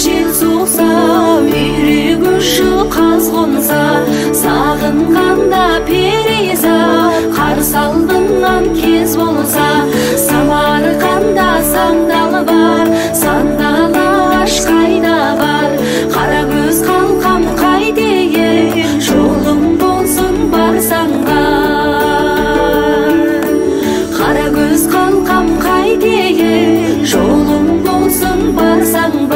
Жел соқса, үйрек ұшып қаз қонса, сағынғанда перизат қарсы алдыңнан кез болса, Самарқанда сандал бар, сандал ағаш қайда бар, қара көз қалқам қайтейін, жолың болсын барсаң бар. Қара көз қалқам қайтейін, жолың болсын барсаң.